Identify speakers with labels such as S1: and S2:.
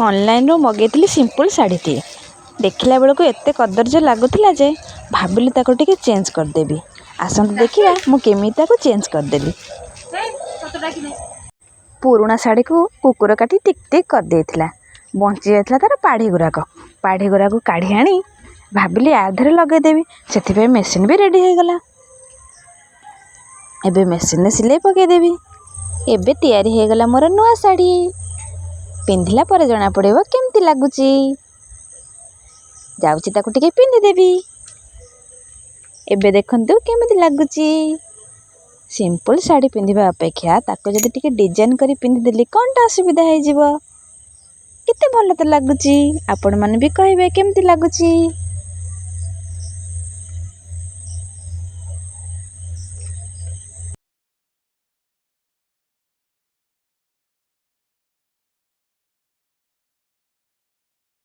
S1: ଅନଲାଇନ୍ରୁ ମଗେଇଥିଲି ସିମ୍ପଲ୍ ଶାଢ଼ୀଟିଏ। ଦେଖିଲା ବେଳକୁ ଏତେ କଦର୍ଯ୍ୟ ଲାଗୁଥିଲା ଯେ ଭାବିଲି ତାକୁ ଟିକେ ଚେଞ୍ଜ କରିଦେବି। ଆସନ୍ତୁ ଦେଖିବା ମୁଁ କେମିତି ତାକୁ ଚେଞ୍ଜ କରିଦେଲି। ପୁରୁଣା ଶାଢ଼ୀକୁ କୁକୁର କାଟି ଟିକ୍ ଟିକ୍ କରିଦେଇଥିଲା। ବଞ୍ଚି ଯାଇଥିଲା ତା'ର ପାଢ଼ୀ ଗୁଡ଼ାକ। ପାଢ଼ୀ ଗୁଡ଼ାକୁ କାଢ଼ି ଆଣି ଭାବିଲି ୟା ଦେହରେ ଲଗେଇଦେବି। ସେଥିପାଇଁ ମେସିନ୍ ବି ରେଡ଼ି ହେଇଗଲା। ଏବେ ମେସିନ୍ରେ ସିଲେଇ ପକାଇଦେବି। ଏବେ ତିଆରି ହେଇଗଲା ମୋର ନୂଆ ଶାଢ଼ୀ। ପିନ୍ଧିଲା ପରେ ଜଣାପଡ଼ିବ କେମିତି ଲାଗୁଛି। ଯାଉଛି ତାକୁ ଟିକେ ପିନ୍ଧିଦେବି। ଏବେ ଦେଖନ୍ତୁ କେମିତି ଲାଗୁଛି। ସିମ୍ପଲ୍ ଶାଢ଼ୀ ପିନ୍ଧିବା ଅପେକ୍ଷା ତାକୁ ଯଦି ଟିକେ ଡିଜାଇନ୍ କରି ପିନ୍ଧିଦେଲି, କ'ଣଟା ଅସୁବିଧା ହେଇଯିବ? କେତେ ଭଲ ତ ଲାଗୁଛି। ଆପଣମାନେ ବି କହିବେ କେମିତି ଲାଗୁଛି।